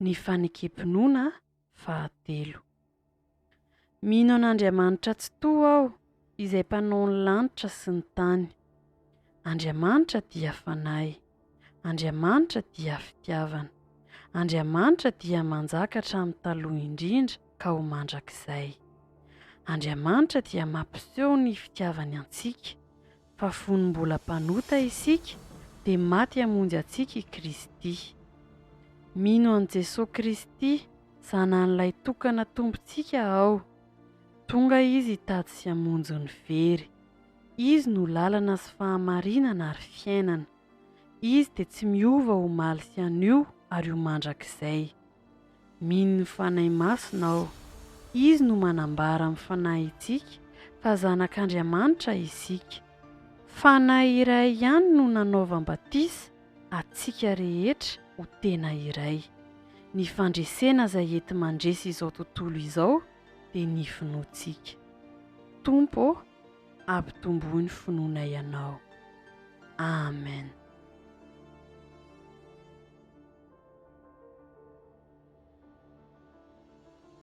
Ny fanekem-pinoana fahatelo. Mino an'Andriamanitra Tsitoha aho, izay Mpanao ny lanitra sy ny tany. Andriamanitra dia Fanahy. Andriamanitra dia fitiavana. Andriamanitra dia manjaka hatramin'ny taloha indrindra ka ho mandrakizay. Andriamanitra dia mampiseho ny fitiavany antsika, fa fony mbola mpanota isika dia maty hamonjy antsika i Kristy. Mino an'i Jesoa Kristy, Zanany Lahitokana Tompontsika aho. Tonga Izy hitady sy hamonjy ny very. Izy no lalana sy fahamarinana ary fiainana. Izy dia tsy miova omaly sy anio ary ho mandrakizay. Mino ny Fanahy Masina aho. Izy no manambara amin'ny fanahintsika fa zanak'Andriamanitra isika. Fanahy iray ihany no nanaovam-batisa antsika rehetra ho tena iray. Ny fandresena izay enti-mandresy izao tontolo izao dia ny finoantsika. Tompo ô, ampitomboy ny finoanay Anao. Amen.